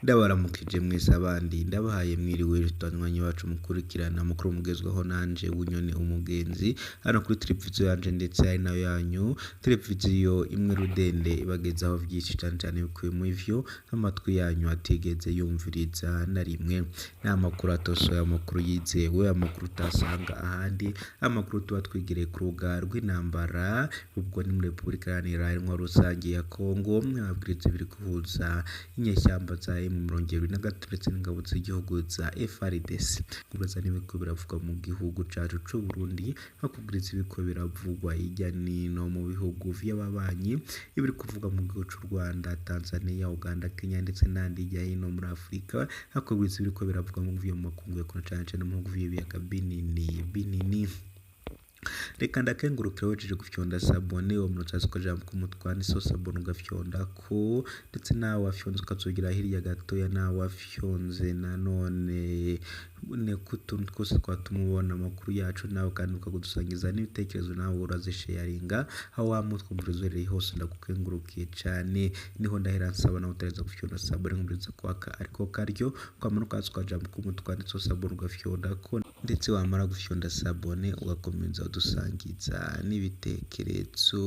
Ndabaramukije mwese abandi ndabahaye mwiriwe banywanyi bacu mukurikirana amakuru mugezweho nanje Bunyoni umugenzi hano kuri televiziyo yanje ndetse ari nayo yanyu televiziyo imwe rudende ibagezaho vyinshi cane cane bikubiye mw'ivyo amatwi yanyu atigeze yumviriza na rimwe. Ni amakuru atosoye, amakuru yizewe, amakuru utasanga ahandi, amakuru tuba twigiriye ku rubuga rw'intambara, ubwo ni muri Repubulika Iharanira Intwaro Rusangi ya Kongo, amabwiriza biri guhuza inyeshyamba za M23 ndetse n'ingabo z'igihugu za FARDC. Kubwiza n'ibiriko biravugwa mu gihugu cacu c'Uburundi, nko kubwiriza ibiriko biravugwa hirya nino mu bihugu vy'ababanyi, ibiri kuvugwa mu gihugu c'u Rwanda, Tanzania, Uganda, Kenya ndetse n'ahandi hirya hino muri Afrika, hakubwiza ibiriko biravugwa mu vyo mu makungu ya kure cane cane mu bihugu vy'ibiyaga binini binini. Reka ndakengurukire wejeje gufyonda sabone uwo muntu utazi ko jambo k'umutwani so sabone ugafyondako ndetse nawe wafyonze ukazogira hirya gatoya nawe wafyonze nanone ko utuntu twose twatuma ubona amakuru yacu nawe kandi ukagudusangiza n'ibitekerezo nawe urazisharinga aho wama utwumviriza uherereye hose ndagukengurukiye cane niho ndahera nsaba nawe utareza gufyonda sabone nkumviriza kwaka ariko karyo kwamanuka hasi ukajambo k'umutwani so sabone ugafyondako ndetse wamara gufyonda sabone ugakomeza udusangiza n'ibitekerezo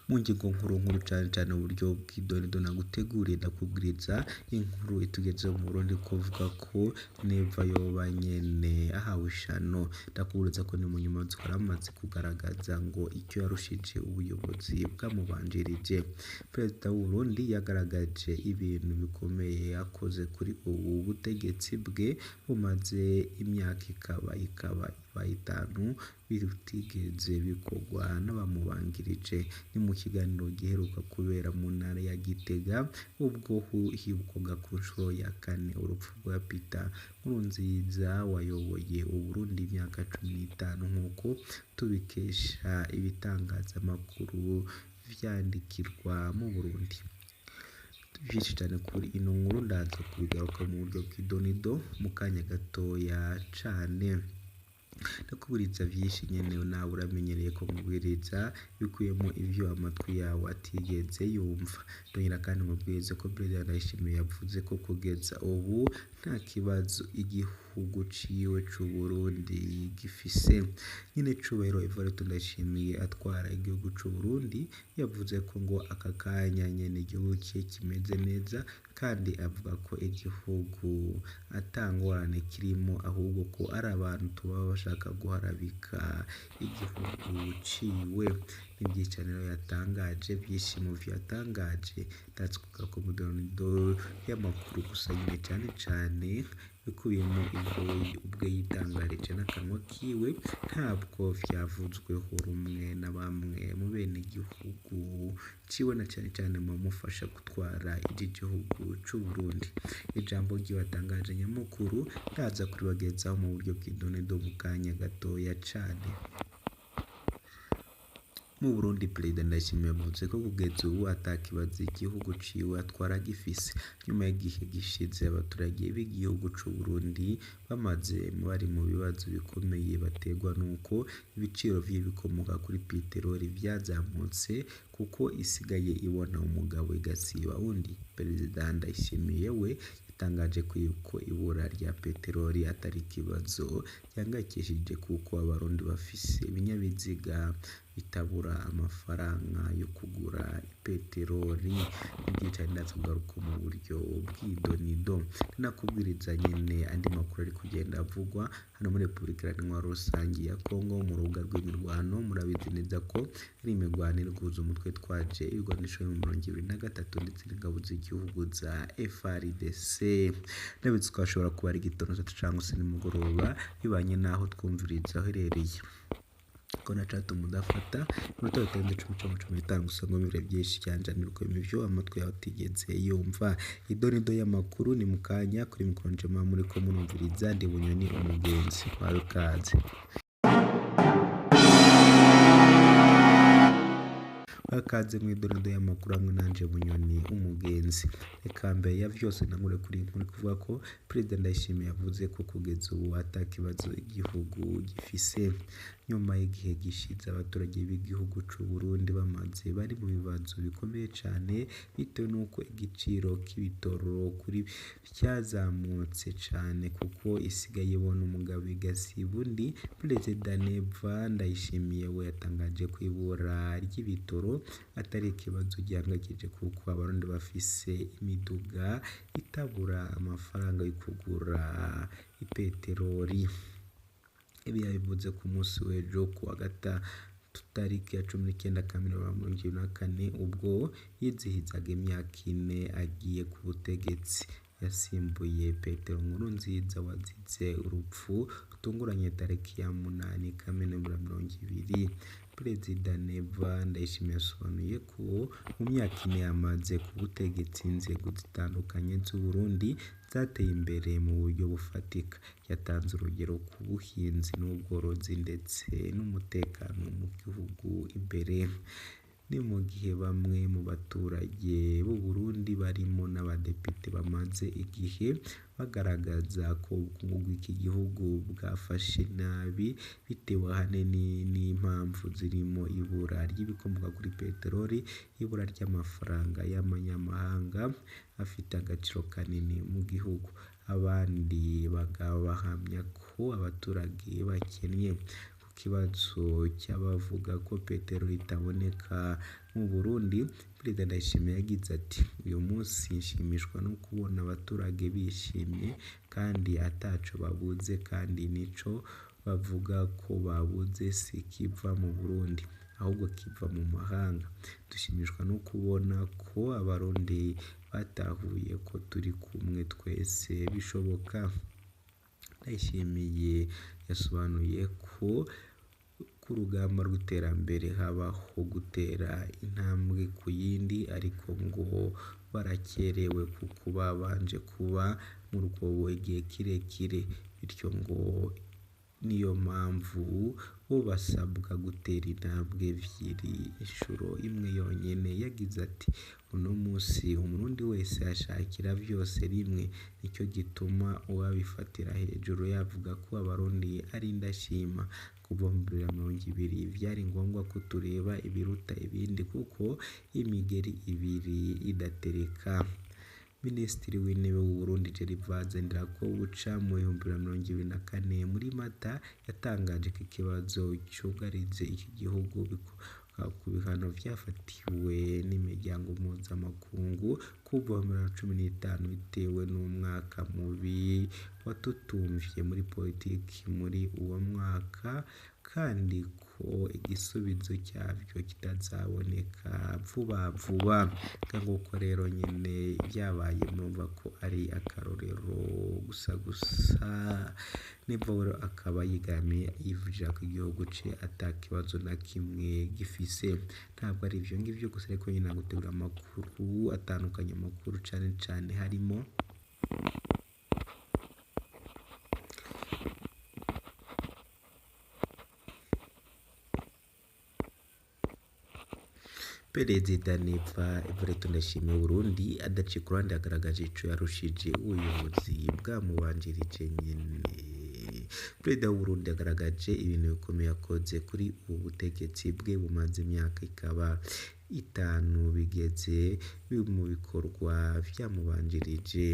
mu ngingo nkuru nkuru cane cane uburyo bw'idonido naguteguriye ndakubwiriza inkuru itugezeho mu Burundi kuvuga ko Neva yoba nyene ahawe ishano ndakubwiriza ko ni mu nyuma zikora amaze kugaragaza ngo icyo yarushije ubuyobozi bwamubanjirije. Perezida w'Uburundi yagaragaje ibintu bikomeye yakoze kuri ubu butegetsi bwe bumaze imyaka ikaba ikaba ibaye itanu bitigeze bikorwa n'abamubanjirije. Ni mu kiganiro giheruka kubera mu ntara ya Gitega ubwo hibukwaga ku nshuro ya kane urupfu rwa Peter Nkurunziza wayoboye Uburundi imyaka 15 nk'uko tubikesha ibitangazamakuru vyandikirwa mu Burundi. Vyinshi cane kuri ino nkuru ndaza kubigaruka mu buryo bw'idonido mu kanya gatoya cane. Ndakubwiriza vyinshi nyene nawe uramenyereye ko nkubwiriza bikubiyemwo ivyo amatwi yawe atigeze yumva. Ndongera kandi nkubwirize ko Perezida Ndayishimiye yavuze ko kugeza ubu nta kibazo igihugu ciwe c'Uburundi gifise. Nyenecubahiro Evariste Ndayishimiye atwara igihugu c'Uburundi yavuze ko ngo aka kanya nyene igihugu ciwe kimeze neza kandi avuga ko igihugu ata ngorane kirimwo ahubwo ko ari abantu tuba bashaka guharabika igihugu ciwe. Ni vyinshi cane rero yatangaje, vyinshi muvyo yatangaje ndaza kugaruka mw'idonido y'amakuru gusa nyene cane cane bikubiyemwo ivyo ubwe yitangarije n'akanwa kiwe ntabwo vyavuzweho rumwe na bamwe mu benegihugu ciwe na cane cane mu bamufasha gutwara iki gihugu c'Uburundi. Ijambo ryiwe yatangaje nyamukuru ndaza kuribagezaho mu buryo bw'idonido mu kanya gatoya cane. Mu Burundi Perezida Ndayishimiye yavuze ko kugeza ubu ata kibazo igihugu ciwe atwara gifise. Nyuma y'igihe gishize abaturage b'igihugu c'Uburundi bamaze bari mu bibazo bikomeye baterwa n'uko ibiciro vy'ibikomoka kuri peteroli vyazamutse kuko isigaye ibona umugabo igasiba uwundi. Perezida Ndayishimiye we yatangaje ko ibura rya peteroli atari ikibazo gihangayikishije kuko abarundi bafise ibinyabiziga bitabura amafaranga yo kugura ipeteroli. Ni vyinshi cane ndaza kugaruka mu buryo bw'idonido. Ndakubwiriza nyene andi makuru ari kugenda avugwa hano muri Repubulika Iharanira Intwaro Rusangi ya Kongo mu rubuga rw'imirwano, murabizi neza ko ari imirwano iri guhuza umutwe twaje ibigwanisho 23 ndetse n'ingabo z'igihugu za FARDC. Ndabizi ko hashobora kuba ari igitondo canke se nimugoroba bivanye n'aho twumviriza uherereye. Ko nacatuma udafata iminota bitarenze 10 canke 15 gusa ngo bibure vyinshi cane cane bikubiyemwo ivyo amatwi yawe atigeze yumva. Idonido y'amakuru ni mu kanya kuri mikoro njema muriko murumviriza ndi Bunyoni umugenzi. Muhawe ikaze. Ikaze mw'idonido y'amakuru hamwe nanje Bunyoni umugenzi. Reka mbere ya vyose ntangure kuri iyi nkuru ivuga ko Perezida Ndayishimiye yavuze ko kugeza ubu ata kibazo igihugu gifise. Nyuma y'igihe gishize abaturage b'igihugu c'u Burundi bamaze bari mu bibazo bikomeye cane bitewe n'uko igiciro k'ibitoro kuri vyazamutse cane kuko isigaye ibona umugabo igasiba undi. Perezida Neva Ndayishimiye we yatangaje ko ibura ry'ibitoro atari ikibazo gihangayikishije kuko abarundi bafise imiduga itabura amafaranga yo kugura ipeteroli. Ibi yabivuze ku munsi w'ejo kuwa gatatu tariki ya 19 Kamena 2024 ubwo yizihizaga imyaka ine agiye ku butegetsi. Yasimbuye Petero Nkurunziza wazize urupfu rutunguranye tariki ya 8 Kamena 2020. Perezida Neva Ndayishimiye yasobanuye ko mu myaka ine yamaze ku butegetsi inzego zitandukanye z'u Burundi zateye imbere mu buryo bufatika. Yatanze urugero ku buhinzi n'ubworozi ndetse n'umutekano mu gihugu imbere. Ni mu gihe bamwe mu baturage b'u Burundi barimo n'abadepite bamaze igihe bagaragaza ko ubukungu bw'iki gihugu bwafashe nabi bitewe ahanini n'impamvu zirimo ibura ry'ibikomoka kuri peteroli, ibura ry'amafaranga y'amanyamahanga afite agaciro kanini mu gihugu. Abandi bahamya ko abaturage bakennye. Ku kibazo cy'abavuga ko peteroli itaboneka mu Burundi, Perezida Ndayishimiye yagize ati “Uyu munsi nshimishwa no kubona abaturage bishimye kandi ataco babuze kandi nico bavuga ko babuze si ikiva mu Burundi, ahubwo kiva mu mahanga. Dushimishwa no kubona ko abarundi batahuye ko turi kumwe twese bishoboka.” Ndayishimiye yasobanuye ko ku rugamba rw'iterambere habaho gutera intambwe ku yindi ariko ngo barakerewe kuko babanje kuba mu rwobo igihe kirekire, bityo ngo niyo mpamvu bo basabwa gutera intambwe ebyiri inshuro imwe yonyene. Yagize ati “Uno munsi umurundi wese ashakira vyose rimwe, nico gituma uwabifatira hejuru yavuga ko abarundi ari indashima. Kuva mu 2020 vyari ngombwa ko tureba ibiruta ibindi kuko imigeri ibiri idatereka.” Minisitiri w'Intebe w'u Burundi Gervais Ndirakobuca mu 2024 muri Mata yatangaje ko ikibazo cugarije iki gihugu bikomoka ku bihano vyafatiwe n'imiryango mpuzamakungu kuva mu 2015 bitewe n'umwuka mubi watutumvye muri politiki muri uwo mwaka kandi ko igisubizo cyavyo kitazaboneka vuba vuba. Nguko rero nyene vyabaye murumva ko ari akarorero gusa gusa. Neva rero akaba yigamiye yivugira ko igihugu ce ata kibazo na kimwe gifise. Ntabwo ari ivyo ngivyo gusa ariko nyene gutegura amakuru atandukanye, amakuru cane cane harimo Perezida Neva Evariste Ndayishimiye Burundi adaciye ku ruhande yagaragaje ico yarushije ubuyobozi bwamubanjirije nyene. Perezida w'Uburundi yagaragaje ibintu bikomeye yakoze kuri ubu butegetsi bwe bumaze imyaka ikaba itanu bigeze mu bikorwa vyamubanjirije.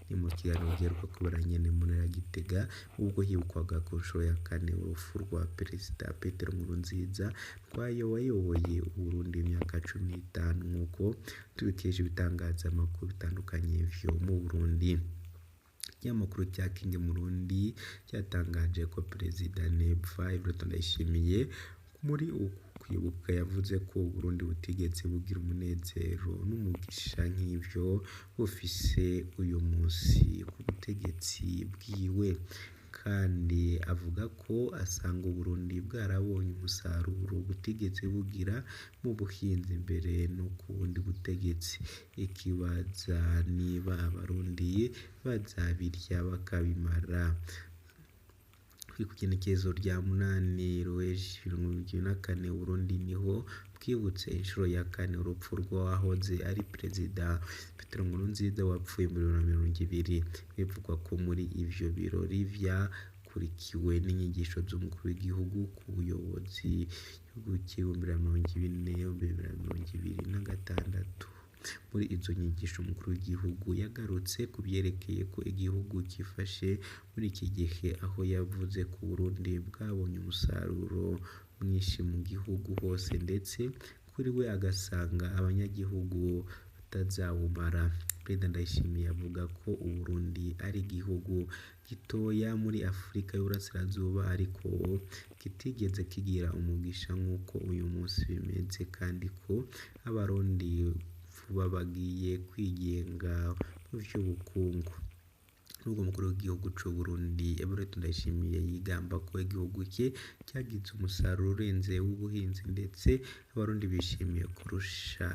Ni mu kiganiro giheruka kubera nyene mu ntara ya Gitega ubwo hibukwaga ku nshuro ya kane urupfu rwa Perezida Petero Nkurunziza wayoboye Uburundi imyaka 15 nk'uko tubikesha ibitangazamakuru bitandukanye vyo mu Burundi. Ikinyamakuru cya King Murundi cyatangaje ko Perezida Neva Evariste Ndayishimiye muri uku kwibuka yavuze ko Uburundi butigeze bugira umunezero n'umugisha nk'ivyo bufise uyu munsi ku butegetsi bwiwe, kandi avuga ko asanga Uburundi bwarabonye umusaruro butigeze bugira mu buhinzi mbere no ku bundi butegetsi. Ikibaza niba abarundi bazabirya bakabimara. Kw'igenekerezo rya 8 Ruheshi 2024 Uburundi niho bwibutse inshuro ya kane urupfu rw'uwahoze ari Perezida Petero Nkurunziza wapfuye muri 2020. Bivugwa ko muri ivyo birori vya Vyakurikiwe n'inyigisho z'umukuru w'igihugu ku buyobozi igihugu c'2024, 2026. Muri izo nyigisho, umukuru w'igihugu yagarutse ku vyerekeye ko igihugu cifashe muri iki gihe, aho yavuze ko Uburundi bwabonye umusaruro mwinshi mu gihugu hose, ndetse kuri we agasanga abanyagihugu batazawumara. Perezida Ndayishimiye avuga ko Uburundi ari igihugu gitoya muri Afrika y'Uburasirazuba, ariko kitigeze kigira umugisha nk'uko uyu munsi bimeze, kandi ko Abarundi vuba bagiye kwigenga mu vy'ubukungu. Nubwo umukuru w'igihugu c'Uburundi Evariste Ndayishimiye yigamba ko igihugu cye cyagize umusaruro urenze w'ubuhinzi, ndetse Abarundi bishimiye kurusha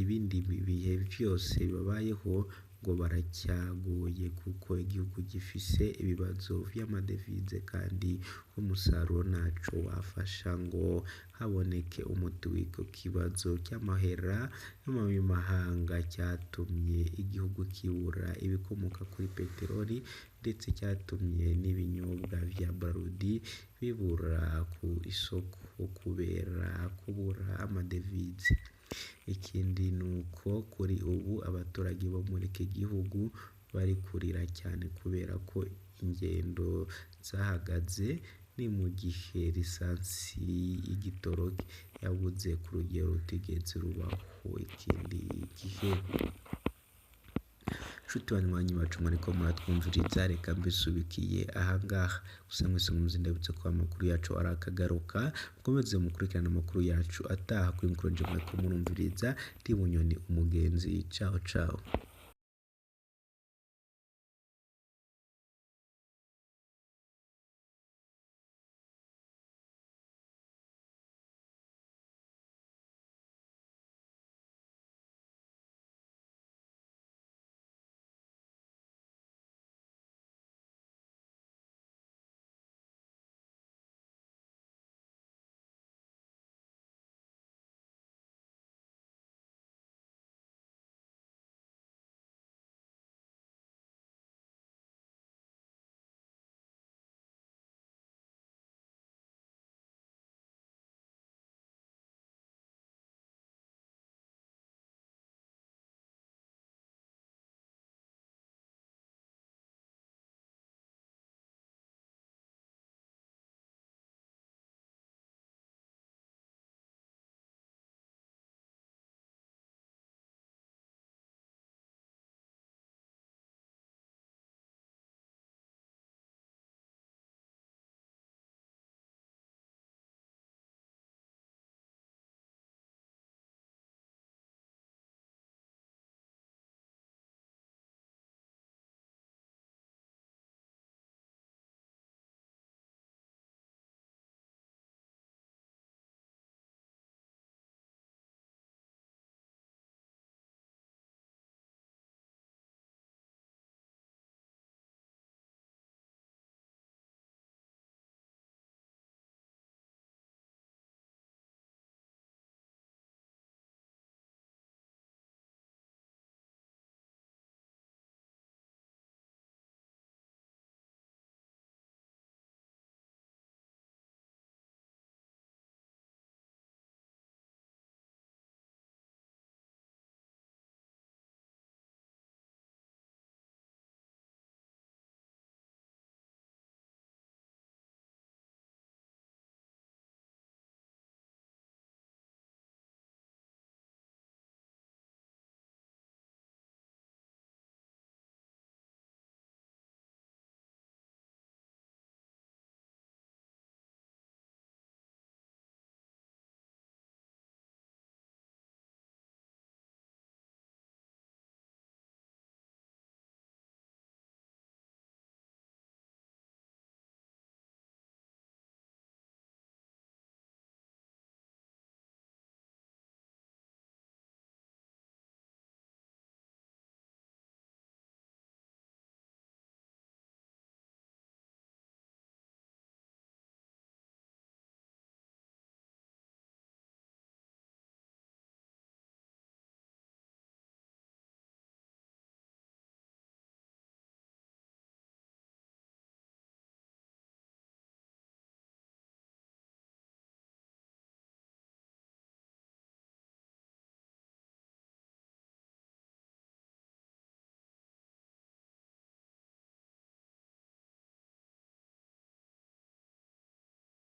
ibindi bihe vyose babayeho, ngo baracyagoye kuko igihugu gifise ibibazo vy'amadevize, kandi umusaruro ntaco wafasha ngo haboneke umuti w'ico kibazo c'amahera y'amanyamahanga catumye igihugu kibura ibikomoka kuri peteroli, ndetse catumye n'ibinyobwa vya Brarudi bibura ku isoko kubera kubura amadevize. Ikindi nuko kuri ubu abaturage bo muri iki gihugu bari kurira cyane kubera ko ingendo zahagaze, ni mu gihe lisansi y'igitoro yabuze ku rugero rutigeze rubaho ikindi gihe. Nshuti banywanyi bacu mwariko muratwumviriza, reka mbisubikiye ahangaha. Gusa mwese muzi, ndabutse ko amakuru yacu arakagaruka. Mukomeze mukurikirana amakuru yacu ataha kuri mikoro, nje mwariko murumviriza ndi Bunyoni umugenzi. Ciao ciao.